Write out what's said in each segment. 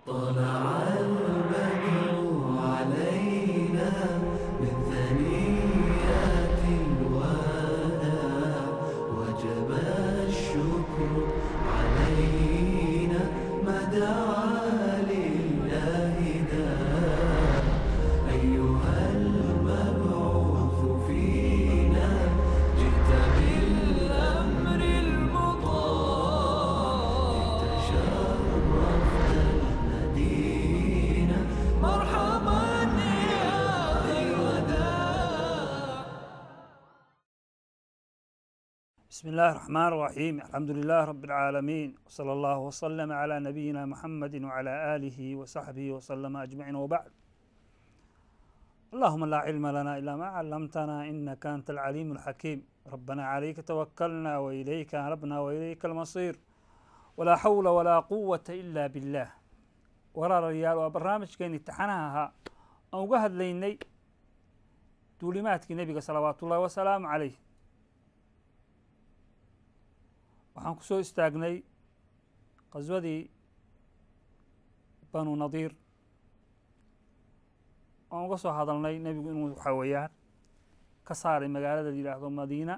طلع البدر علينا من ثنيات الوداع، وجب الشكر علينا ما دعا لله داع. أيها المبعوث فينا جئت بالأمر المطاع، جئت شرفت المدينة، مرحبا يا خير داع. بسم الله الرحمن الرحيم. الحمد لله رب العالمين، وصلى الله وسلم على نبينا محمد وعلى آله وصحبه وسلم أجمعين، وبعد. اللهم لا علم لنا إلا ما علمتنا إنك أنت العليم الحكيم. ربنا عليك توكلنا وإليك أنبنا وإليك المصير، ولا حول ولا قوة إلا بالله. Walaalayaal, waa barnaamijkeeni taxanaha ahaa aan uga hadlaynay duulimaadkii nebiga salawaatullahi wasalaamu caleyh. Waxaan ku soo istaagnay qaswadii Banu Nadiir, aan uga soo hadalnay nebigu inuu waxaa weeyaan ka saaray magaalada la yidhaahdo Madiina.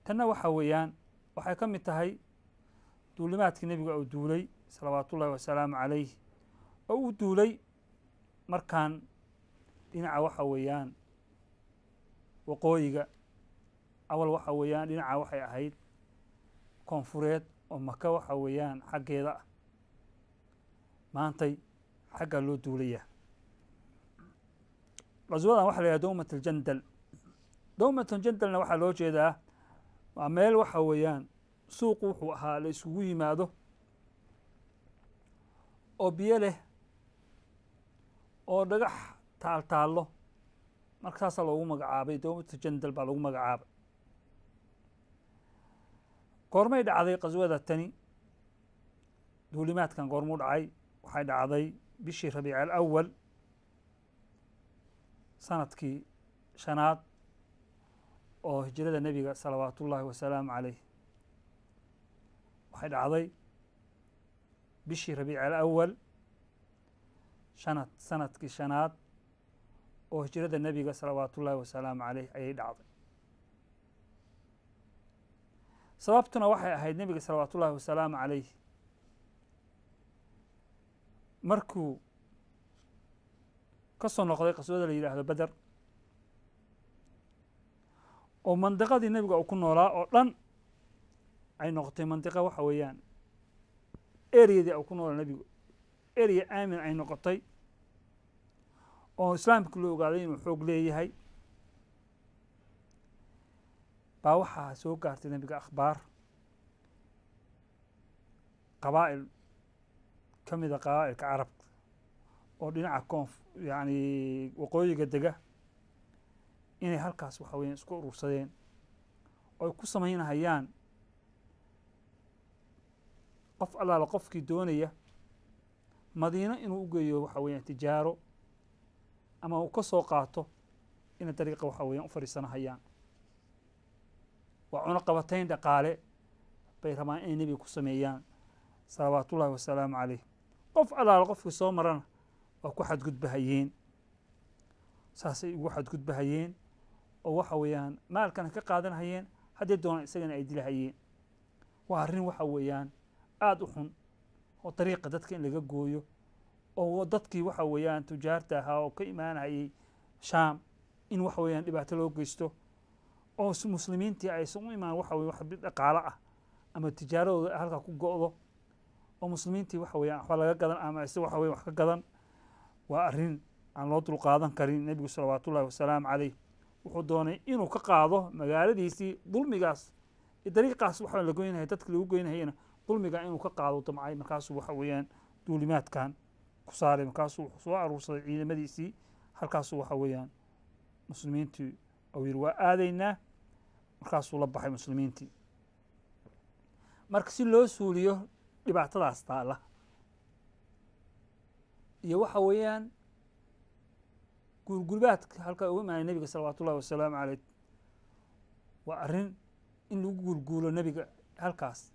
Tanna waxaa weeyaan waxay ka mid tahay duulimaadkii nebiga uu duulay salawaatullahi wasalaamu caleyh, oo uu duulay markaan dhinaca waxa weeyaan waqooyiga. Awal waxa weeyaan dhinaca waxay ahayd koonfureed oo Maka waxa weeyaan xaggeeda ah, maantay xaggaa loo duulayaa. Qaswadan waxa la yidhaha Dowmat Aljandal. Dowmat Aljandalna waxaa loo jeedaa waa meel waxa weeyaan suuqu wuxuu ahaa la isugu yimaado oo biyo leh oo dhagax taaltaallo, markaasaa loogu magacaabay Dowmat Aljandal baa lagu magacaabay. Goormay dhacday qaswada tani? Duulimaadkan goormuu dhacay? Waxay dhacday bishii Rabiic Alawal sanadkii shanaad oo hijrada nebiga salawaatullaahi wasalaamu caleyh. Waxay dhacday bishii Rabiic Alawal sanadkii shanaad oo hijrada nebiga salawaatullaahi wasalaamu caleyh ayay dhacday. Sababtuna waxay ahayd nebiga salawaatullaahi wasalaamu caleyh markuu ka soo noqday qaswada la yidhaahdo Beder, oo mandiqadii nebiga uu ku noolaa oo dhan ay noqotay mandiqa waxa weeyaan ereyadii uu ku noolaa nebigu ereya aamin ay noqotay, oo islaamka loo ogaaday inuu xoog leeyahay, baa waxaa soo gaartay nebiga akhbaar qabaa'il ka mida qabaa'ilka carabka oo dhinaca koonf yacni waqooyiga dega inay halkaas waxa weeyaan isku urursadeen oo ay ku samaynahayaan qof allaala qofkii doonaya Madiino inuu u geeyo waxa weeyaan tijaaro ama uu ka soo qaato inay dariiqa waxa weeyaan u fadhiisanahayaan. Waa cuno qabatayn dhaqaale bay rabaan inay nebiga ku sameeyaan salawaatullahi wasalaamu caleyh. Qof allaala qofkii soo marana waa ku xadgudbahayeen, saasay ugu xadgudbahayeen oo waxa weeyaan maalkana ka qaadanahayeen, haddii doonaan isagana ay dilahayeen. Waa arrin waxa weeyaan aada u xun oo dariiqa dadka in laga gooyo oo dadkii waxa weeyaan tujaarta ahaa oo ka imaanayay Shaam in waxa weeyaan dhibaato loo geysto oo muslimiintii aysan u imaan waxa weye wax dhaqaalo ah ama tijaaradooda halkaa ku go'do oo muslimiintii waxa weeyaan waxba laga gadan ama aysan waxa weyan wax ka gadan. Waa arrin aan loo dulqaadan karin. Nebigu salawaatullahi wasalaamu caleyh wuxuu doonay inuu ka qaado magaaladiisii dulmigaas iyo dariiqaas waxa la goynaya dadka lagu goynahayana dulmiga inuu ka qaado damcay. Markaasuu waxa weeyaan duulimaadkan ku saaray, markaasuu wuxuu soo aruursaday ciidamadiisii, halkaasuu waxa weeyaan muslimiintii uu yidhi waa aadaynaa, markaasuu la baxay muslimiintii. Marka si loo suuliyo dhibaatadaas taalla iyo waxa weeyaan guurgurbaadka halkaa uga imaanay nebiga salawaatullahi wasalaamu caleyh, waa arrin in lagu guurguulo nebiga halkaas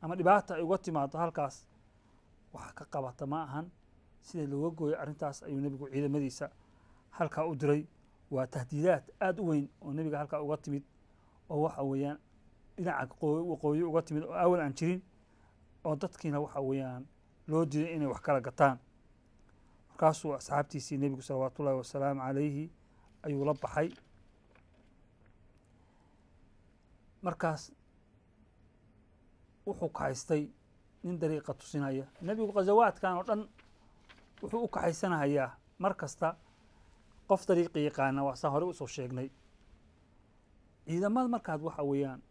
ama dhibaata ay uga timaado halkaas wax ka qabata ma ahan. Sida looga gooyo arrintaas ayuu nebigu ciidamadiisa halkaa u diray. Waa tahdiidaad aad u weyn oo nebiga halkaa uga timid, oo waxa weeyaan dhinaca waqooyi uga timid oo awal aan jirin, oo dadkiina waxa weeyaan loo diiday inay wax kala gataan. Markaasuu asxaabtiisii nebigu salawaatullaahi wasalaamu calayhi ayuu la baxay. Markaas wuxuu kaxaystay nin dariiqa tusinaya. Nebigu ghazawaadkan oo dhan wuxuu u kaxaysanayaa mar kasta qof dariiqa yaqaana, waa saan hore usoo sheegnay. Ciidamada markaad waxa weeyaan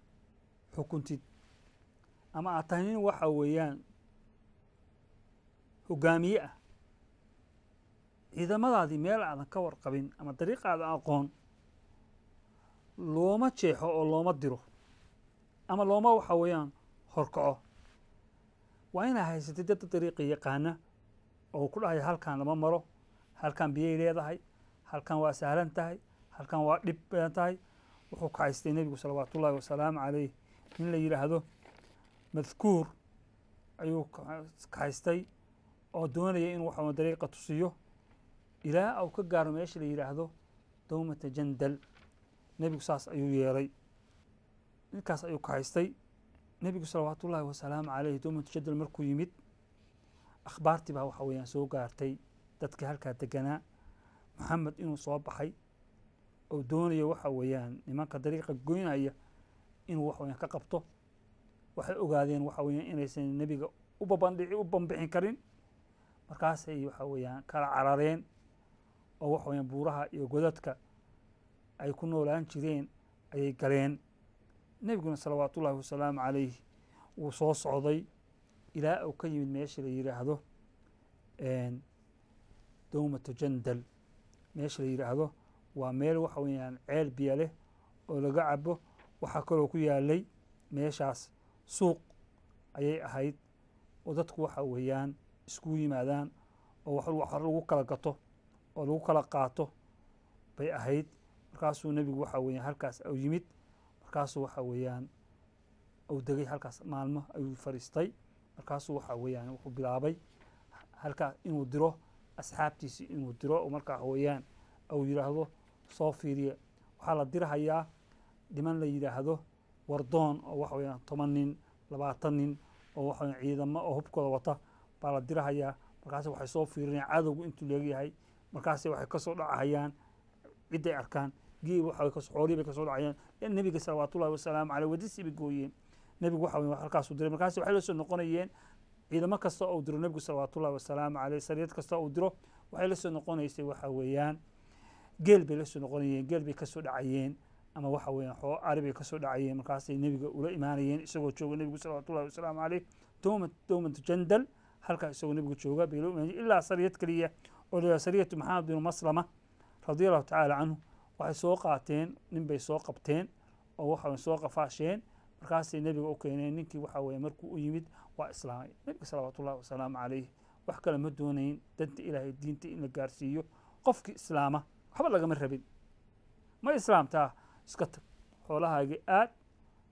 xukuntid ama aad tahay nin waxa weeyaan hogaamiye ah, ciidamadaadii meel aadan ka warqabin ama dariiqa aadan aqoon looma jeexo oo looma diro ama looma waxa weeyaan horkaco. Waa inaa haysatid dad dariiqa yaqaana oo ku dhahaya halkan lama maro, halkan biyay leedahay, halkan waa sahlan tahay, halkan waa dhib badan tahay. Wuxuu kaxaystay nebigu salawaatullaahi wasalaamu calayh nin la yidhaahdo madkuur ayuu kaxaystay oo doonaya inuu waxa dariiqa tusiyo ilaa uu ka gaaro meesha la yidhaahdo dawmata jandal. Nebigu saas ayuu yeelay, ninkaas ayuu kaxaystay nebigu salawaatullaahi wasalaamu calayh. Dawmata jandal markuu yimid akhbaartii baa waxa weeyaan soo gaartay dadkii halkaa deganaa, Maxamed inuu soo baxay oo doonayo waxa weeyaan nimanka dariiqa goynaya inuu waxa weeyaan ka qabto. Waxay ogaadeen waxa weeyaan inaysan nebiga u babandhici u bambixin karin. Markaasay waxa weeyaan kala carareen oo waxa weeyaan buuraha iyo godadka ay ku noolaan jireen ayay galeen. Nebiguna salawaatullaahi wasalaamu calayh wuu soo socday ilaa uu ka yimid meesha la yidhaahdo dawmatu jandal. Meesha la yidhaahdo waa meel waxa weeyaan ceel biyo leh oo laga cabo. Waxaa kaloo ku yaalay meeshaas suuq ayay ahayd oo dadku waxa weeyaan iskugu yimaadaan oo wax lagu kala gato oo lagu kala qaato bay ahayd. Markaasuu nebigu waxa weeyaan halkaas uu yimid. Markaasuu waxa weeyaan uu degay halkaas, maalmo ayuu fariistay. Markaasuu waxa weeyaan wuxuu bilaabay halkaas inuu diro asxaabtiisii, inuu diro oo markaa waxa weeyaan uu yidhaahdo soo fiiriya. Waxaa la dirahayaa dhiman la yidhaahdo wardoon oo waxa weeyaan 10 nin 20 nin oo waxa weeyaan ciidamo oo hubkooda wata baa la dirahayaa. Markaas waxay soo fiirinayaan cadowgu intuu leegyahay. Markaas waxay ka soo dhacayaan cidday arkaan geel, waxa way kasoo xoolihii bay ka soo dhacayaan. Nebiga salawaatullaahi wasalaamu caleyh wadisii bay gooyeen. Nebigu waxa weeyaan halkaasuu diray. Markaas waxay la soo noqonayeen ciidamo kasta oo uu diro nebigu salawaatullaahi wasalaamu caleyh, sariyad kasta oo uu diro waxay la soo noqonaysay waxa weeyaan geel bay la soo noqonayeen, geel bay ka soo dhacayeen ama waxa weeyaan xoo ari bay ka soo dhacayeen. Markaasay nebiga ula imaanayeen isagoo jooga nebigu salawaatullaahi wasalaamu caleyh dawmatu jandal. Halkaa isagoo nebigu jooga bay la imaanayeen ilaa sariyad keliya oo la yidhahdo sariyatu Maxamed bin Maslama radiallahu tacaala canhu. Waxay soo qaateen nin bay soo qabteen oo waxa weeyaan soo qafaasheen. Markaasay nebiga u keeneen. Ninkii waxa weeye markuu u yimid waa islaamay nebiga salawaatullaahi wasalaamu calayh. Wax kale ma doonayn, danta ilaahay diinta in la gaarsiiyo. Qofkii islaama waxba lagama rabin. Ma islaamtaa iska tag, xoolahaaga aad,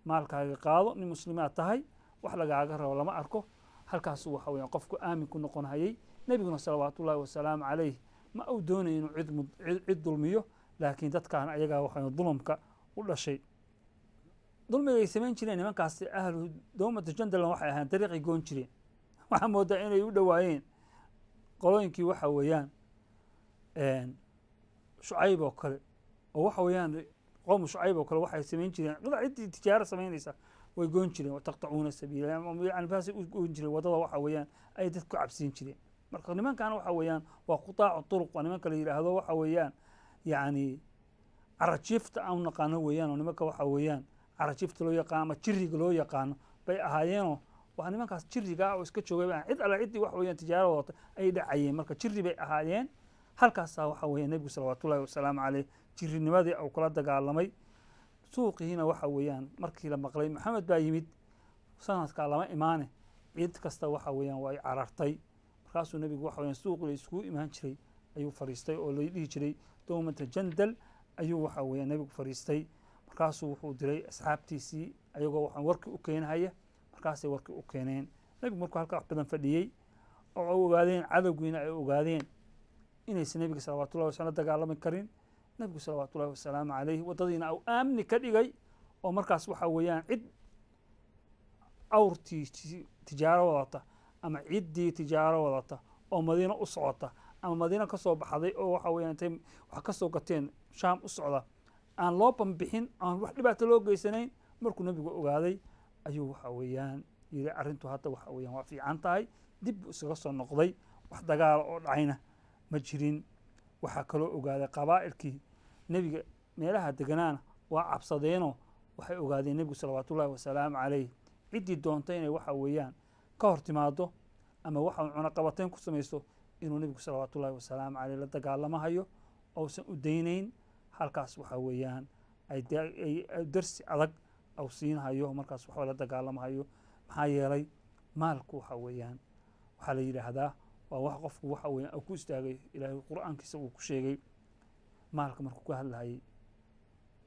maalkaaga qaado, nin muslimaad tahay, wax lagaaga rabo lama arko. Halkaasuu waxa weeyaan qofku aamin ku noqonayay. Nebiguna salawaatullaahi wasalaamu calayh ma uu doonayo inuu cid dulmiyo, laakiin dadkaan ayagaa waxa dulumka u dhashay. Dulmiga ay samayn jireen nimankaasi ahlu dawmatu jandalan waxay ahayn dariiqay goon jireen. Waxaa moodaa inay u dhowaayeen qolooyinkii waxa weeyaan Shucayb oo kale, oo waxa weeyaan qowmu Shucayb oo kale waxay samayn jireen ciddii tijaaro samaynaysa way goon jireen, wataqtacuuna sabiila, yani baasay u goon jireen waddada waxa weeyaan ay dadku cabsiin jireen. Marka nimankan waxa weeyaan waa qutaacu turuq, waa nimanka la yidhaahdo waxa weeyaan yacni carajiifta aan u naqaano weeyaan, oo nimanka waxa weeyaan carajiifta loo yaqaano ama jiriga loo yaqaano bay ahaayeenoo waa nimankaas jiriga ah oo iska joogay baa cid alla ciddii wax weeyaan tijaaro wadata ay dhacayeen. Marka jiri bay ahaayeen. Halkaasaa waxa weeyaan nebigu salawaatullaahi wasalaamu caleyh jirinimadii uu kula dagaalamay. Suuqiina waxa weeyaan markii la maqlay Maxamed baa yimid sanadkaa lama imaane, cid kasta waxa weeyaan way carartay. Markaasuu nebigu waxa weeyaan suuqii la iskugu imaan jiray ayuu fariistay oo la dhihi jiray dawmata jandal ayuu waxa weeyaan nebigu fariistay. Markaasuu wuxuu diray asxaabtiisii ayagoo waxaan warkii u keenahaya. Markaasay warkii u keeneen. Nebigu markuu halkaa wax badan fadhiyey oo ay ogaadeen cadowgiina ay ogaadeen inaysan nebiga salawaatullahi wasalam la dagaalami karin, nebigu salawaatullahi wasalaamu calayhi waddadiina uu aamni ka dhigay oo markaas waxa weeyaan cid awrtii tijaaro wadata ama ciddii tijaaro wadata oo Madiino u socota ama Madiino ka soo baxday oo waxa weeyaan intay wax ka soo gateen Shaam u socda aan loo banbixin, aan wax dhibaato loo geysanayn. Markuu nebigu ogaaday ayuu waxa weeyaan yiri arrintu hadda waxa weeyaan waa fiican tahay. Dib buu isaga soo noqday, wax dagaala oo dhacayna ma jirin. Waxaa kaloo ogaaday qabaa'ilkii nebiga meelaha deganaana waa cabsadeenoo waxay ogaadeen nebigu salawaatullaahi wasalaamu calayh ciddii doontay inay waxa weeyaan ka hor timaado ama waxa uu cunaqabateyn ku samaysto inuu nebigu salawaatullaahi wasalaamu calayh la dagaalamahayo ousan u daynayn. Halkaas waxa weeyaan ay darsi adag au siinhayo, markaas waxa la dagaalamahayo. Maxaa yeelay maalku waxa weeyaan waxaa la yidhaahdaa waa wax qofku waxa weeyaan uu ku istaagay. Ilaahay qur'aankiisa uu ku sheegay maalka markuu ka hadlayay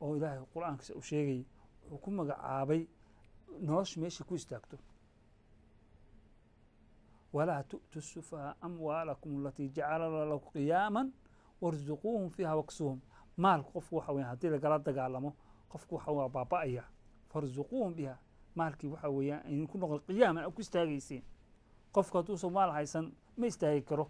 oo Ilaahay qur'aankiisa uu sheegay wuxuu ku magacaabay nolosha meesha ku istaagto. Walaa tu'tu sufahaa amwaalakum alatii jacala lakum qiyaaman warzuquuhum fiiha waksuuhum. Maalku qofku waxa weeyaan haddii lagala dagaalamo qofku waxa waa baaba'aya. Farzuquuhum biha, maalkii waxa weeyaan aynu ku noqon qiyaaman aad ku istaagaysiin. Qofku hadduusan maal haysan ma istaagi karo,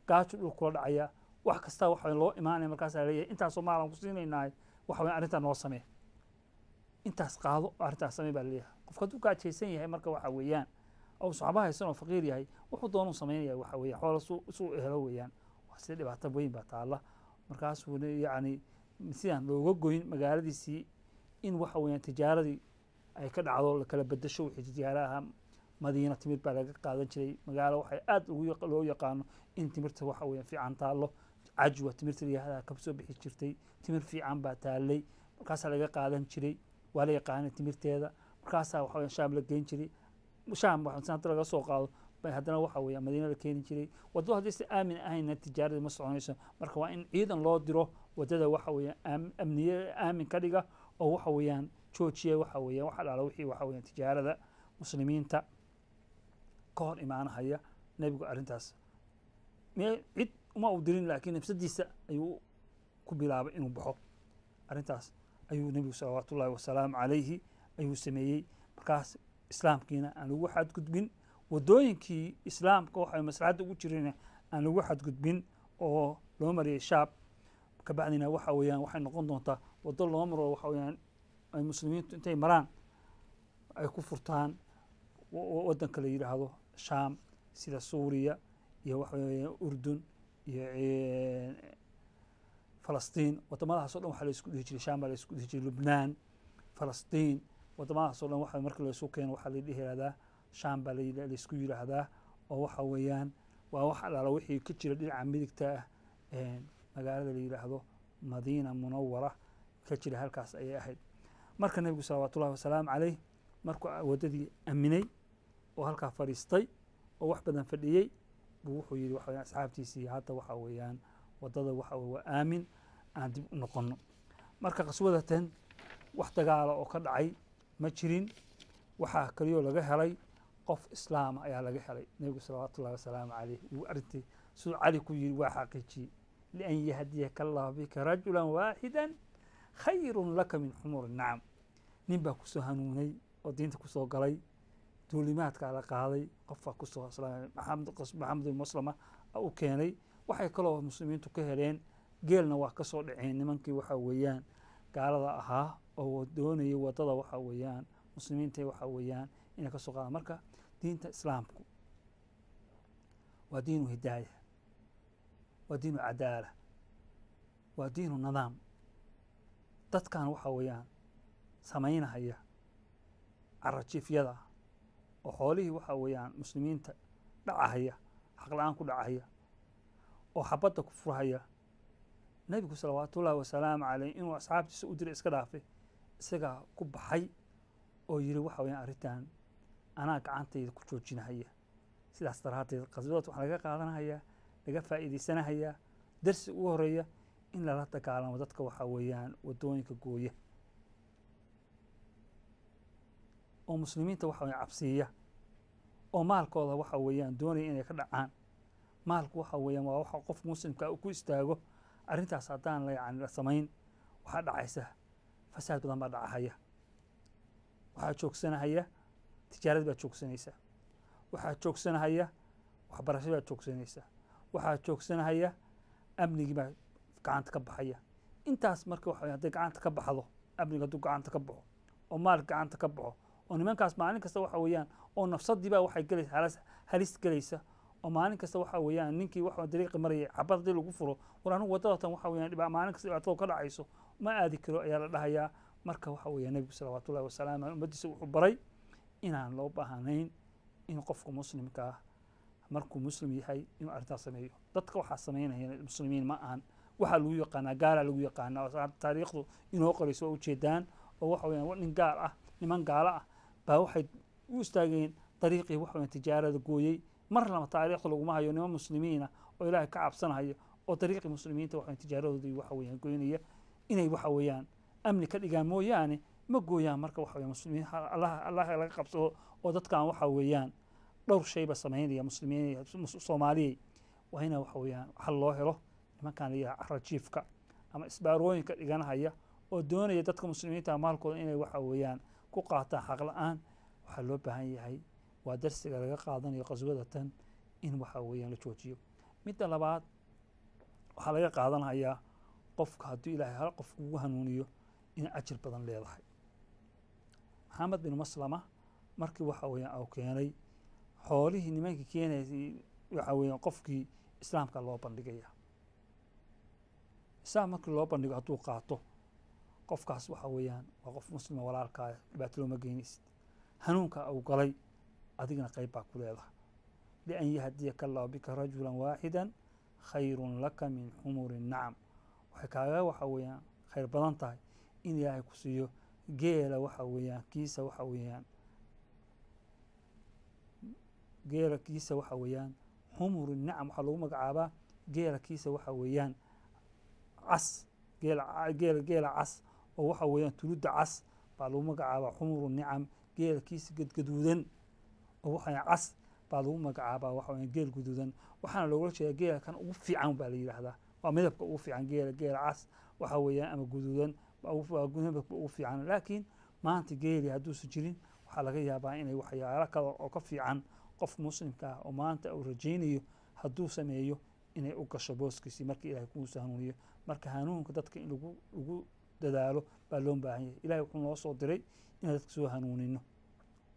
gaajo dhul kula dhacaya, wax kasta waxa loo imaanaya. Markaasaa leeyahay intaasoo maalan ku siinaynaahay, waxa weeyaan arrintaa noo samee, intaas qaado arrintaas samee baa laleeyahay. Qofku hadduu gaajaysan yahay marka waxa weeyaan ou saxba haysan oo faqiir yahay wuxuu doonuu samaynaya waxa weeyaan xoola suu helo weeyaan. Waa sida dhibaato weyn baa taalla. Markaasuu yacni sidaan looga goyn magaaladiisii in waxa weeyaan tijaaradii ay ka dhacdo, la kala bedesho wixii tijaaro ahaa. Madiina timir baa laga qaadan jiray, magaalo waxay aad ugu loo yaqaano in timirta waxa weeyaan fiican taallo. Cajwa timirta layihahdaa ka soo bixi jirtay, timir fiican baa taallay, markaasaa laga qaadan jiray, waa la yaqaanay timirteeda. Markaasaa waxa weeyaan Shaam la geyn jiray, Shaam waxa hadda laga soo qaado bay haddana waxa weeyaan Madiina la keeni jiray. Waddada haddii si aamin ahayna tijaaradii ma soconayso. Marka waa in ciidan loo diro waddada waxa weeyaan amniye aamin ka dhiga oo waxa weeyaan joojiya waxa weeyaan waxa dhalo wixii waxa weeyaan tijaarada muslimiinta ka hor imaanahaya. Nebigu arrintaas cid uma u dirin, laakiin nafsadiisa ayuu ku bilaabay inuu baxo. Arrintaas ayuu nebigu salawaatullaahi wasalaamu calayhi ayuu sameeyey. Markaas islaamkiina aan lagu xadgudbin, waddooyinkii islaamka waxay maslaxadda ugu jireen aan lagu xadgudbin oo loo mariyay Shaab. Kabacdina waxa weeyaan waxay noqon doontaa waddo loo maro waxa weeyaan ay muslimiintu intay maraan ay ku furtaan waddanka la yidhaahdo Shaam, sida Suuriya iyo waxa weeyaan Urdun iyo Falastiin. Waddamadahaas oo dhan waxaa la isku dhihi jiray Shaam baa la isku dhihi jiray, Lubnaan, Falastiin, waddamadahaas oo dhan waxa marka la isu keeno waxaa la dhihi yidhahdaa Shaam baa la isku yidhaahdaa. Oo waxa weeyaan waa wax alaala wixii ka jira dhinaca midigta ah magaalada la yidhaahdo Madiina Munawara ka jira, halkaas ayay ahayd. Marka nebigu salawaatullahi wasalaamu calayh markuu waddadii aaminay oo halkaa fadhiistay oo wax badan fadhiyey buu wuxuu yidhi waxa weeyaan asxaabtiisii hadda waxa weeyaan waddada waxa weeye waa aamin, aan dib u noqono. Marka qaswadatan wax dagaala oo ka dhacay ma jirin. Waxaa kaliyoo laga helay qof islaama ayaa laga helay. Nebigu salawaatullahi wasalaamu calayh wuu arrintii siduu Cali ku yidhi waa xaqiijiyey, lian yahdiyaka allahu bika rajulan waaxidan khayrun laka min xumuri nacam. Nin baa kusoo hanuunay oo diinta kusoo galay, duulimaadkaa la qaaday, qofbaa kusoo islaamay, Maxamed bin Maslama u keenay. Waxay kaloo muslimiintu ka heleen geelna waa ka soo dhaceen nimankii waxa weeyaan gaalada ahaa oo doonayay waddada waxa weeyaan muslimiinta waxa weeyaan inay ka soo qaadaan. Marka diinta islaamku waa diinu hidaaya, waa diinu cadaala, waa diinu nidaam. Dadkan waxa weeyaan samaynahaya carajiifyada oo xoolihii waxa weeyaan muslimiinta dhacahaya, xaq la-aan ku dhacahaya oo xabadda ku furhaya, nebigu salawaatullaahi wasalaamu caleyh inuu asxaabtiisa u diray iska dhaafay, isagaa ku baxay oo yiri waxa weeyaan arrintan anaa gacantayda ku joojinahaya. Sidaas daraaddeed qaswadaas waxaa laga qaadanayaa, laga faa'iidaysanayaa darsi ugu horeeya in lala dagaalamo dadka waxa weeyaan waddooyinka gooya. oo muslimiinta waxa weeyaan cabsiiya oo maalkooda waxa weeyaan doonaya inay ka dhacaan. Maalku waxa weeyaan waa waxa qof muslimka ku istaago. Arrintaas haddaan la yacni la samayn, waxaa dhacaysa fasaad badan baa dhacahaya, waxaa joogsanahaya tijaarad baa joogsanaysa, waxaa joogsanahaya waxbarasho baa joogsanaysa, waxaa joogsanahaya amnigii baa gacanta ka baxaya. Intaas marka waxa weeyaan hadday gacanta ka baxdo, amniga hadduu gacanta ka baxo oo maalka gacanta ka baxo oo nimankaas maalin kasta waxa weeyaan oo nafsadii baa waxay gelaysa halis gelaysa, oo maalin kasta waxa weeyaan ninkii waxa dariiqi marayay xabad haddii lagu furo, war anigu waddada tan waxa weeyaan maalin kasta dhibaatada ka dhacayso ma aadi karo ayaa la dhahayaa. Marka waxa weeyaan Nebigu salawaatullahi wasalaamu caleyh ummaddiisa wuxuu baray inaan loo baahnayn in qofka muslimka ah markuu muslim yahay inuu arrintaas sameeyo. Dadka waxaa sameynaya muslimiin ma ahan, waxaa lagu yaqaanaa gaalaa lagu yaqaanaa, oo taariikhdu inoo qorayso waa ujeedaan, oo waxa weeyaan nin gaal ah, niman gaalo ah baa waxay u istaageen dariiqii waxa weeyaan tijaarada gooyey. Mar lama taariikhda laguma hayo niman muslimiina oo Ilaahay ka cabsanaya oo dariiqii muslimiinta waxa weeyaan tijaaradoodii waxa weeyaan goynaya inay waxa weeyaan amni ka dhigaan mooyaane ma gooyaan. Marka waxa weeyaan muslimiin Allah laga qabsado oo dadkan waxa weeyaan dhowr shayba samaynaya muslimiin Soomaaliyey waa ina waxa weeyaan xal loo helo nimankan la yidhaha carrajiifka ama isbaarooyinka dhiganahaya oo doonaya dadka muslimiinta maalkooda inay waxa weeyaan ku qaataan xaq la'aan. Waxaa loo baahan yahay waa darsiga laga qaadanayo qaswada tan in waxa weeyaan la joojiyo. Midda labaad waxaa laga qaadanayaa qofka hadduu Ilaahay hal qof kugu hanuuniyo in ajir badan leedahay. Maxamed bin Maslama markii waxa weeyaan uu keenay xoolihii nimankii keenayay waxa weeyaan qofkii islaamka loo bandhigaya. Islaam markii loo bandhigo hadduu qaato qofkaas waxa weeyaan waa qof muslima walaalkaa, dhibaato looma geynaysid, hanuunka uu galay adigana qayb baa ku leedahay. Lian yahdiyaka Allahu bika rajulan waaxidan khayrun laka min xumuri nacam. Waxay kaaga waxa weeyaan khayr badan tahay in Ilaahay ku siiyo geela waxa weeyaan kiisa waxa weeyaan geela kiisa waxa weeyaan xumuri nacam. Waxaa lagu magacaabaa geela kiisa waxa weeyaan cas, geela cas oo waxa weeyaan tuludda cas baa lagu magacaabaa xumuru nicam. Geela kiisa gadgaduudan oo waxa weeyaan cas baa lagu magacaabaa waxa weeyaan geel guduudan. Waxaana loogula jeedaa geela kan ugu fiican baa la yidhaahdaa, waa midabka ugu fiican geela cas waxa weeyaan ama guduudan waa midabka ugu fiican. Laakiin maanta geeli hadduusan jirin waxaa laga yaabaa inay waxyaalo kale oo ka fiican qof muslimka ah oo maanta uu rajaynayo hadduu sameeyo inay u gasho booskiisii markii Ilaahay kuusa hanuuniyo. Marka hanuunka dadka in lagu dadaalo baa loo baahan yahay. Ilaahay wuxuu noo soo diray inaan dadka soo hanuunino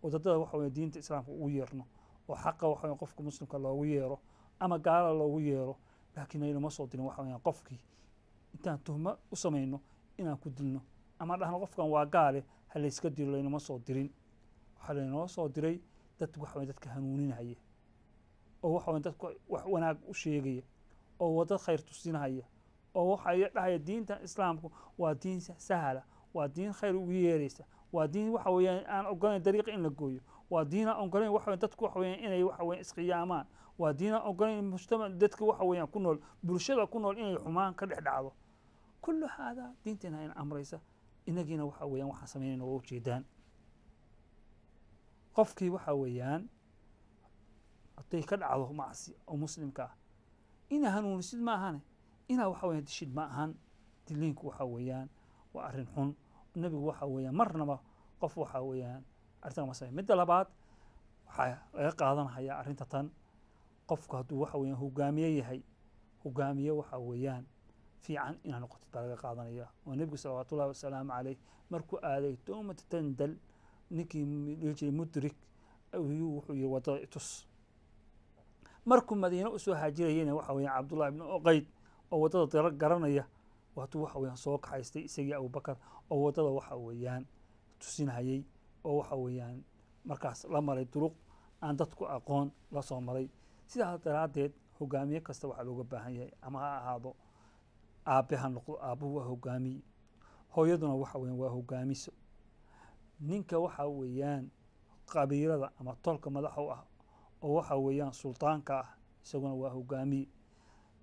oo dadada waxa weeye diinta islaamka ugu yeerno oo xaqa waxa weeye qofka muslimka loogu yeero ama gaala loogu yeero, laakiin aynuma soo dirin waxa weeyaan qofkii intaan tuhmo u samayno inaan ku dilno ama dhahno qofkan waa gaale ha la iska dilo, laynuma soo dirin. Waxaa laynoo soo diray dad waxa weeye dadka hanuuninaya oo waxa weeye dadka wax wanaag u sheegaya oo wadad khayr tusinaya oo waxa dhahaya diinta islaamku waa diin sahla, waa diin khayr ugu yeeraysa, waa diin waxa weeyaan aan ogolayn dariiqa in la gooyo, waa diin aan ogolayn waxa weeyaan dadku waxa weeyaan inay waxa weeyaan isqiyaamaan, waa diin aan ogolayn mujtamac dadka waxa weeyaan ku nool bulshada ku nool inay xumaan ka dhex dhacdo. Kullu haadaa diinteena in amraysa, inagiina waxa weeyaan waxaan samaynayna waa ujeedaan. Qofkii waxa weeyaan hadday ka dhacdo macsi oo muslimka ah inaa hanuunisid ma ahane, inaa waxa weeyaan dishid ma ahan. Diliinku waxa weeyaan waa arrin xun. Nebigu waxa weeyaan marnaba qof waxa weeyaan arrintan ma sameyn. Midda labaad waxaa laga qaadanayaa arrinta tan, qofku hadduu waxa weeyaan hogaamiye yahay, hogaamiye waxa weeyaan fiican inaa noqotid baa laga qaadanaya. Oo nebigu salawaatullahi wasalaamu caleyh markuu aaday Tawmata Tandal, ninkii dhihi jiray Mudrik ayuu wuxuu yihi waddada itus. Markuu Madiine usoo haajirayeyna waxa weeyaan Cabdullahi ibnu Uqayd oo waddada garanaya waatuu waxa weeyaan soo kaxaystay isagii Abubakar oo waddada waxa weeyaan tusinayay oo waxa weeyaan markaas la maray duruq aan dadku aqoon la soo maray. Sidaas daraaddeed hogaamiye kasta waxaa looga baahan yahay, ama ha ahaado aabe ha noqdo, aabuhu waa hogaamiye, hooyaduna waxa weeyaan waa hogaamiso. Ninka waxa weeyaan qabiilada ama tolka madaxa u ah oo waxa weeyaan sultaanka ah isaguna waa hogaamiye.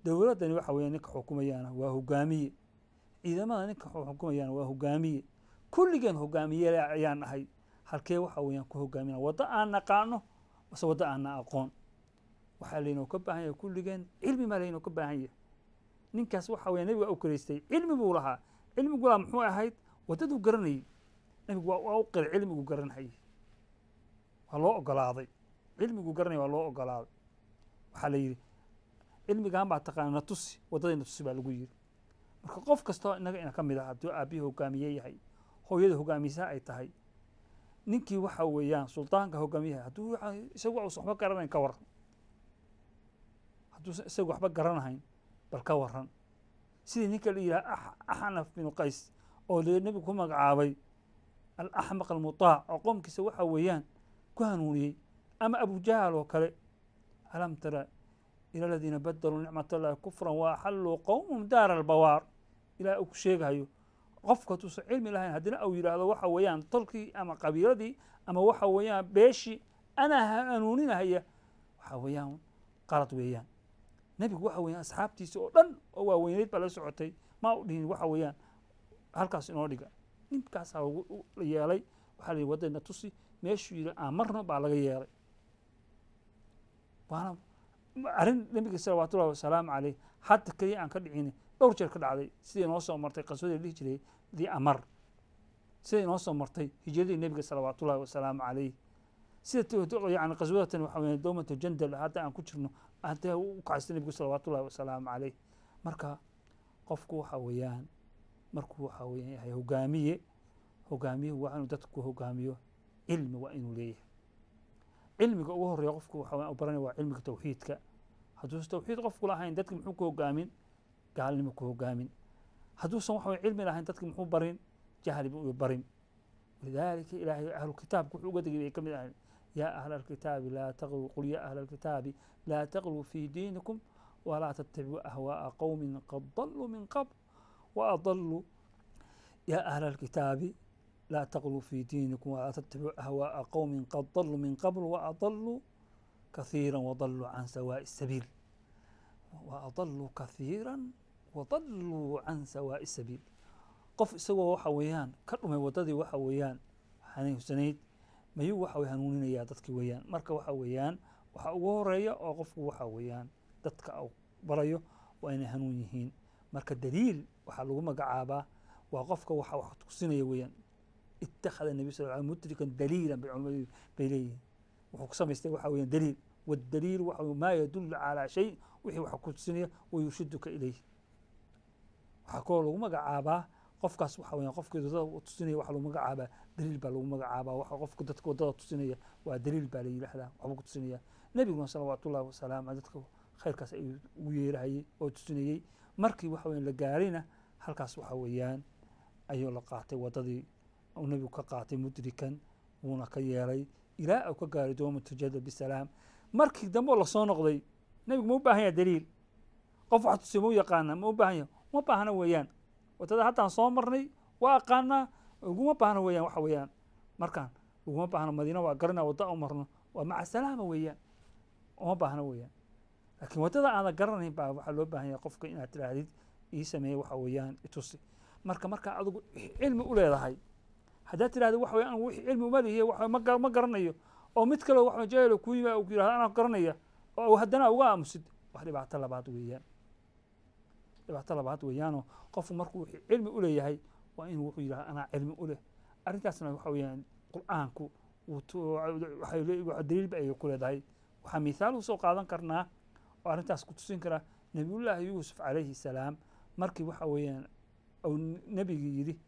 Dowladdani waxa weeyaan ninka xukumayaana waa hogaamiye, ciidamada ninka xukumayaana waa hogaamiye. Kulligeen hogaamiye ayaan nahay. Halkee waxa weeyaan ku hogaamina waddo aan naqaano mase waddo aanna aqoon? Waxaa laynoo ka baahan yahay kulligeen cilmi baa laynoo ka baahan yahay. Ninkaas waxa weeyaan nabiga u karaystay cilmi buu lahaa. Cilmigu lahaa muxuu ahayd? Waddaduu garanayay. Nabigu waa u qiray cilmigu garanayay, waa loo ogolaaday. Cilmigu garanayay waa loo ogolaaday. Waxaa la yidhi cilmigan baa taqaana, na tusi waddadii, na tusi baa lagu yidhi. Marka qof kastoo innaga ina ka mid ah, hadduu aabbihii hogaamiye yahay, hooyada hogaamisa ay tahay, ninkii waxa weeyaan sultaanka hogaamiyaha, hadduu isagu uusan waxba garanayn ka waran, hadduusan isagu waxba garanahayn bal ka waran. Sidii ninka la yidhaha Axnaf binu Qays oo nebigu ku magacaabay alaxmaq almutaac oo qoomkiisa waxa weeyaan ku hanuuniyey, ama Abujahal oo kale, alam tara ila aladiina badaluu nicmat allahi kufran wa axalluu qowmahum daara albawaar, ilaah uu ku sheegahayo. Qofka hadduusan cilmi lahayn haddina uu yidhaahdo waxa weeyaan tolkii ama qabiiladii ama waxa weeyaan beeshii anaa hanuuninahaya, waxa weeyaan qalad weeyaan. Nebigu waxa weeyaan asxaabtiisa oo dhan oo waaweyneyd baa la socotay, ma u dhihin waxa weeyaan halkaas inoo dhiga. Ninkaasaa la yeelay, waxaa la yidhi waddayna tusi, meeshuu yidhi aan marno baa laga yeelay. Waana arrin nebiga salawaatullahi wasalaamu caleyh hadda keliya aan ka dhicin, dhowr jeer ka dhacday, sidii inoo soo martay qaswadii la dhihi jiray dii Amar, sida inoo soo martay hijradii nebiga salawaatullahi wasalaamu caleyh, sida yani qaswadatan waxa weeye dowmatu jandal hadda aan ku jirno hadda u kacaystay nebigu salawaatullahi wasalaamu caleyh. Marka qofku waxa weeyaan markuu waxa weeyaan yahay hogaamiye, hogaamiyuhu waa inuu dadku ku hogaamiyo cilmi, waa inuu leeyahay. Cilmiga ugu horeeya qofku waxa weeyaan u baranaya waa cilmiga tawxiidka. Hadduusan tawxiid qofku lahayn dadki muxuu ku hogaamin? Gaalnimo ku hogaamin. Hadduusan waxa cilmi lahayn dadki muxuu barin? Jahli buu barin. Walidaalika ilaahay ahlu kitaabka wuxuu uga digay bay ka mid ahayd, yaa ahla alkitaabi laa taqluu, qul yaa ahla alkitaabi laa taqluu fii diinikum walaa tattabicuu ahwaa'a qowmin qad dalluu min qabl wa adalluu. Yaa ahla alkitaabi laa taqluu fii diinikum walaa tattabicuu ahwaa'a qowmin qad dalluu min qabl wa adalluu kathiira wadalluu can sawaa'i sabiil, wa adalluu kathiira wadalluu can sawaa'i sabiil. Qof isagoo waxa weeyaan ka dhumay waddadii waxa weeyaan hanuunsanayd mayuu waxa weye hanuuninayaa dadki weeyaan. Marka waxa weeyaan waxa ugu horeeya oo qofku waxa weeyaan dadka uu barayo waa inay hanuun yihiin. Marka daliil waxaa lagu magacaabaa waa qofka waxa wax tusinaya weeyaan. Ittakhada nabiy sal ly mudrikan daliilan bay culimadu bay leeyihiin. Wuxuu ku samaystay waxa weeyaan daliil. Waddaliil waxa maa yadullu calaa shay, wixii wax ku tusinaya, wayurshiduka ilayh. Waxaa kaloo lagu magacaabaa qofkaas waxa weeyaan qofkii waddada tusinaya waxa lagu magacaabaa daliil baa lagu magacaabaa. Waxa qofka dadka waddada tusinaya waa daliil baa la yidhaahdaa, waxbuu ku tusinaya. Nebiguna salawaatullahi wasalaamu caleyh dadka khayrkaas ayuu ugu yeerahayey oo tusinayey. Markii waxa weeyaan la gaarayna halkaas waxa weeyaan ayuu la qaatay waddadii uu nebigu ka qaatay mudrikan, wuuna ka yeelay ilaa uu ka gaaray dowmatu jadal bisalaam. Markii dambe oo lasoo noqday nebigu ma u baahan yahay daliil? Qof wax tusiya ma u yaqaana? Ma u baahan yahay? Uma baahna weeyaan. Waddada haddaan soo marnay waa aqaanaa, uguma baahna weeyaan. Waxa weeyaan markaan uguma baahno Madiina waa garanaa, wadda u marno waa maca salaama weeyaan, uma baahna weeyaan. Laakiin waddada aadan garanayn baa waxaa loo baahan yahay qofka inaad tidhaahdid ii sameeye waxa weeyaan itusi. Marka markaa adigu cilmi u leedahay haddaad tidhahdo waxa weeyaan anigu wixii cilmi uma lihiye waxa ma garanayo, oo mid kale waxa jahil ku yimi uu ku yidhahdo anaa garanaya oo haddana uga aamusid, wax dhibaato labaad weeyaan, dhibaato labaad weeyaanoo. Qofku markuu wixii cilmi u leeyahay waa inuu wuxuu yidhahdo anaa cilmi u leh. Arrintaasna waxa weeyaan qur'aanku daliilba ayay ku leedahay. Waxaa mithaal usoo qaadan karnaa oo arrintaas ku tusin karaa nabiyullaahi Yuusuf calayhi salaam. Markii waxa weeyaan uu nebigii yidhi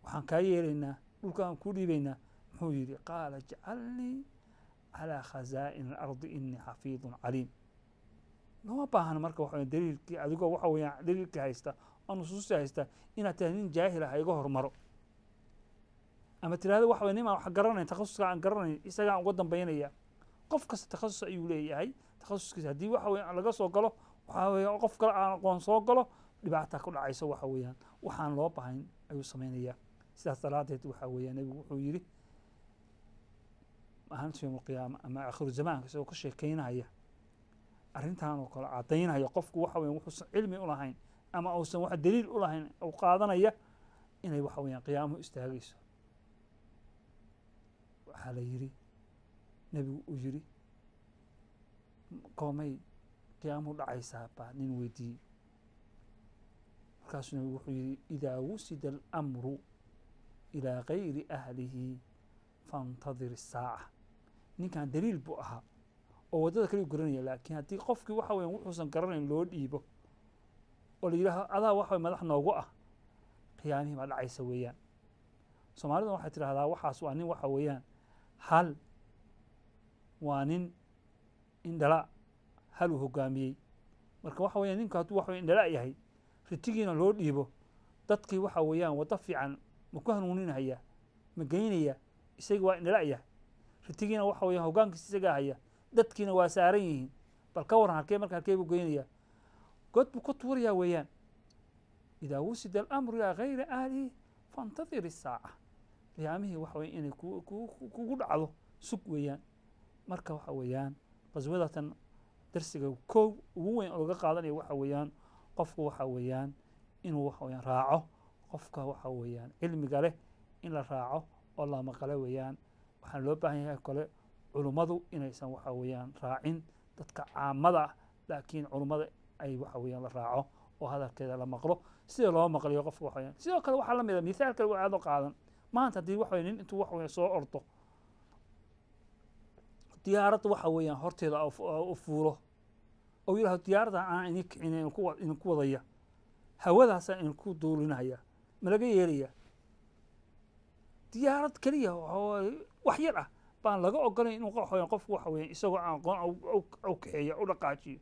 waxaan kaa yeelaynaa dhulkaan kuu dhiibaynaa, muxuu yidhi? Qaala ijcalnii calaa khazaa'in alardi inii xafiidun caliim. Looma baahna marka waxa weeyaan daliilkii adigoo waxa weeyaan daliilkii haysta oo nusuustii haysta inaad tahay nin jaahil ah iga hormaro, ama tirahdo waxa weye nin aan wax garanayn, takhasuska aan garanayn isagaan uga dambaynaya. Qof kasta takhasus ayuu leeyahay, takhasuskiisa haddii waxa weeyaan laga soo galo waxa weeye qof kale aan aqoon soo galo, dhibaata ku dhacayso, waxa weeyaan waxaan loo bahayn ayuu samaynayaa. Sidaas daraaddeed waxa weeyaan nebigu wuxuu yidhi maalinta yowm alqiyaama ama aakhiru zamaanka isagoo ka sheekeynaya arrintan oo kale caddaynaya, qofku waxa weeyaan wuxuusan cilmi u lahayn ama uusan wax daliil u lahayn uu qaadanaya inay waxa weeyaan qiyaamuhu istaagayso. Waxaa la yidhi nebigu uu yidhi goormay qiyaamuhu dhacaysaa baa nin weydiiyey. Markaasuu nebigu wuxuu yidhi idaa wusida alamru ilaa gayri ahlihi fantadir isaaca. Ninkan daliil buu ahaa oo waddada kaliyu garanaya, laakiin haddii qofkii waxa weyan wuxuusan garanayn loo dhiibo oo la yidhaaho adaa waxa way madax noogu ah, qiyaamihii baa dhacaysa weeyaan. Soomaaliduna waxay tidhahdaa waxaas waa nin waxa weeyaan hal waa nin indhala hal uu hogaamiyey. Marka waxa weeyaan ninku hadduu waxa indhala yahay ritigiina loo dhiibo, dadkii waxa weeyaan waddo fiican ma ku hanuuninaya, ma geynaya? Isagii waa indhala yahay, ritigiina waxa weeyaan hoggaankiisa isagaa haya, dadkiina waa saaran yihiin. Bal ka warran halkee marka halkee buu geynaya? God buu ku tuurayaa weeyaan. Idaa wusida alamru ilaa gayri ahlihi fantadir isaaca. Qiyaamihii waxa weya inay kugu dhacdo sug weeyaan. Marka waxa weeyaan qaswadatan darsiga koow ugu weyn oo laga qaadanaya waxa weeyaan qofku waxa weeyaan inuu waxa weeyaan raaco qofka waxa weeyaan cilmiga leh, in la raaco oo la maqale weeyaan. Waxaan loo baahan yahay kale culummadu inaysan waxa weeyaan raacin dadka caamada ah, laakiin culummada ay waxa weeyaan la raaco oo hadalkeeda la maqlo sida loo maqliyo qofka waxa weeyaan. Sidoo kale waxaa la mid a mithaal kale waxaa loo qaadan maanta haddii waxa weya nin intuu waxa weeyaan soo ordo diyaaradda waxa weeyaan horteeda u fuulo oo yidhahdo diyaaradda aan idin kicin idinku wadaya, hawadaasaan idinku duulinaya, ma laga yeelaya? Diyaarad keliya wax yar ah baan laga ogolayn inuu qofku waxa weeyaan isagoo aan aqoon u kaxeeyo u dhaqaajiyo.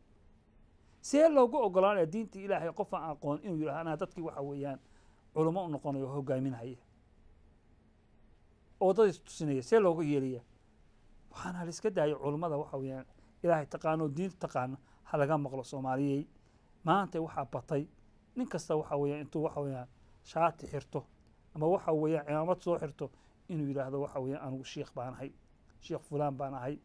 See loogu ogolaanaya diintii Ilaahay qof aan aqoon inuu yidhahdo anaa dadkii waxa weeyaan culamo u noqonayo oo hogaaminhaya oo waddadiis tusinaya? See looga yeelaya? Waxaana la iska daayo culummada waxa weeyaan Ilaahay taqaano oo diinta taqaano ha laga maqlo. Soomaaliyey maanta waxaa batay nin kasta waxa weeyaan intuu waxa weeyaan shaati xirto ama waxa weeyaan cimaamad soo xirto inuu yidhaahdo waxa weeyaan anigu sheikh baan ahay, sheekh fulaan baan ahay,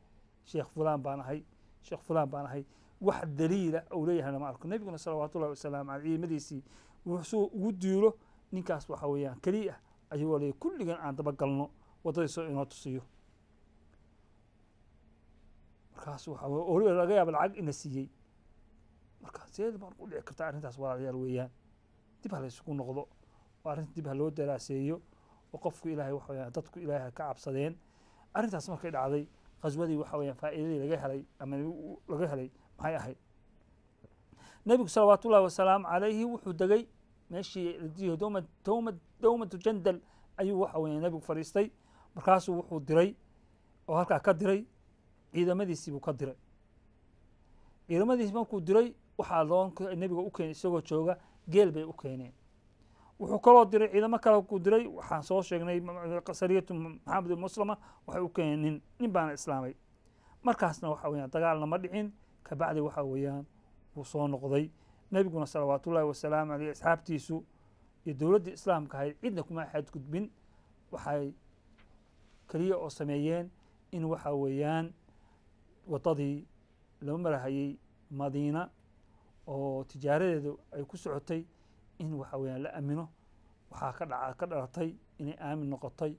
sheekh fulaan baan ahay, sheekh fulaan baan ahay. Wax daliila uu leeyahay lama arko. Nebiguna salawaatullahi wasalaamu caleyh ciidamadiisii wuxuu ugu duulo ninkaas waxa weeyaan keliya ayuu leeyahay kulligan aan dabagalno waddadiisoo inoo tusiyo. Markaas waxa weliba laga yaaba lacag ina siiyey. Marka see baan u dhici kartaa arrintaas walaalayaal weeyaan? Dib ha la isugu noqdo oo arrinta dib ha loo daraaseeyo oo qofku Ilaahay waxa weeyaan dadku Ilaahay ha ka cabsadeen. Arrintaas markay dhacday qaswadii waxa weeyaan faa'iidadii laga helay ama laga helay maxay ahayd? Nebigu salawaatullahi wasalaamu calayhi wuxuu degay meeshii la diiyo dowmatu jandal ayuu waxa weeyaan nebigu fadhiistay. Markaasuu wuxuu diray oo halkaa ka diray ciidamadiisii buu ka diray. Ciidamadiisii markuu diray waxaa loo nebiga u keenay isagoo jooga geel bay u keeneen. Wuxuu kaloo diray ciidamo kale ku diray, waxaan soo sheegnay sariyatu Maxamed ibn Muslama waxay u keeneen nin, nin baana islaamay. Markaasna waxa weeyaan dagaalna ma dhicin. Kabacdi waxa weeyaan wuu soo noqday nebiguna salawaatullahi wasalaamu caleyh asxaabtiisu iyo dowladdii islaamka ahayd cidna kuma xadgudbin. Waxay keliya oo sameeyeen in waxa weeyaan waddadii loo marahayey Madiina oo tijaaradeedu ay ku socotay in waxa weeyaan la aamino. Waxaa ka dhaca ka dhalatay inay aamin noqotay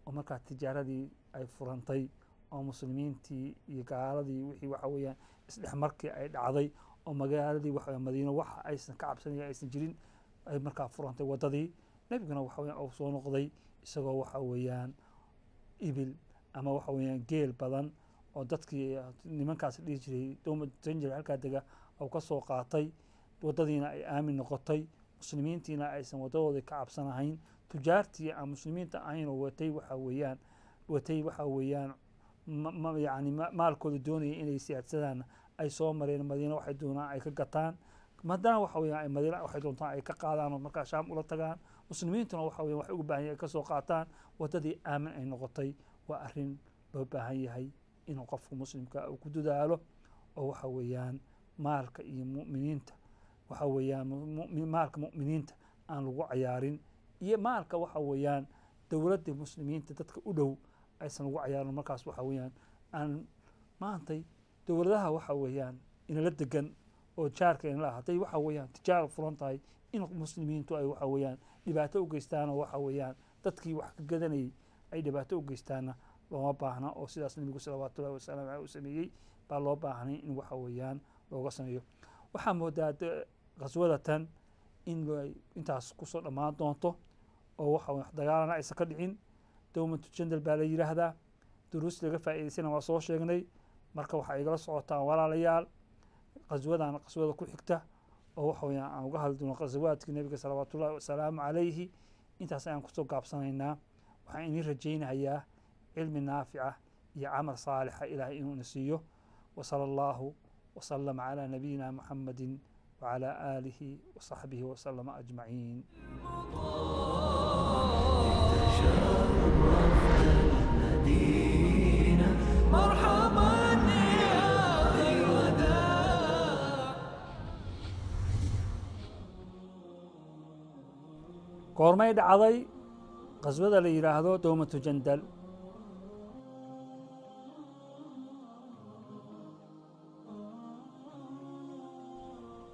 oo markaa tijaaradii ay furantay oo muslimiintii iyo gaaladii wixii waxa weeyaan isdhexmarkii ay dhacday oo magaaladii waxa weeyaan Madiino waxa aysan ka cabsanayn aysan jirin ay markaa furantay waddadii. Nebiguna waxa weeyaan uu soo noqday isagoo waxa weeyaan ibil ama waxa weeyaan geel badan oo dadkii nimankaas dhihi jiray dowmad janjal halkaa dega uu ka soo qaatay. Waddadiina ay aamin noqotay, muslimiintiina aysan waddadoodii ka cabsanahayn, tujaartii aan muslimiinta ahayn oo watay waxa weeyaan watay waxa weeyaan yacni maalkooda doonaya inay siyaadsadaanna ay soo mareen Madiina waxay doonaan ay ka gataan, haddana waxa weeyaan ay Madiina waxay doontaan ay ka qaadaan oo markaa Shaam ula tagaan. Muslimiintuna waxa weeyaan waxay ugu baahan yahay ay ka soo qaataan. Waddadii aamin ay noqotay. Waa arrin loo baahan yahay inuu qofku muslimka uu ku dadaalo oo waxa weeyaan maalka iyo mu'miniinta waxa weeyaan maalka mu'miniinta aan lagu cayaarin iyo maalka waxa weeyaan dowladda muslimiinta dadka u dhow aysan lagu cayaarin. Markaas waxa weeyaan aan maantay dowladaha waxa weeyaan inala degan oo jaarka inala hadday waxa weeyaan tijaaro furan tahay in muslimiintu ay waxa weeyaan dhibaato u geystaan oo waxa weeyaan dadkii wax ka gadanayay ay dhibaato u geystaanna Looma baahna oo sidaas Nabigu salawaatullahi wasalaamu caleyh u sameeyey baa loo baahnay in waxa weeyaan looga sameeyo. Waxaa moodaa qaswadatan in ay intaas kusoo dhammaan doonto oo waxa wax dagaalana aysan ka dhicin. Dowmatu Jandal baa la yidhaahdaa, duruus laga faa'iidaysana waa soo sheegnay. Marka waxaa igala socotaan walaalayaal qaswadan qaswada ku xigta oo waxa weeyaan aan uga hadli doono qasawaadkii Nabiga salawaatullahi wasalaamu calayhi. Intaas ayaan kusoo gaabsanaynaa. Waxaan idin rajaynayaa cilmi naafica iyo camal saalixa Ilaahay inuu ina siiyo. Wasala Allahu wasalama calaa nabiyina Muxamadin wacalaa aalihi wasaxbihi wasalama ajmaciin. المدينة مرحبا يا خير داع. Goormay dhacday qaswada la yidhaahdo Dowmatu Jandal?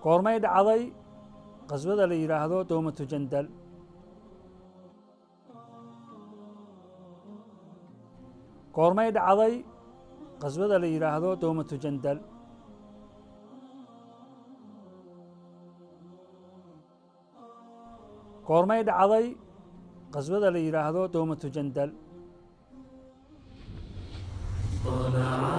Goormay dhacday qaswada la yidhaahdo Dowmatu Jandal? Goormay dhacday qaswada la yidhaahdo Dowmatu Jandal? Goormay dhacday qaswada la yidhaahdo Dowmatu Jandal? طلع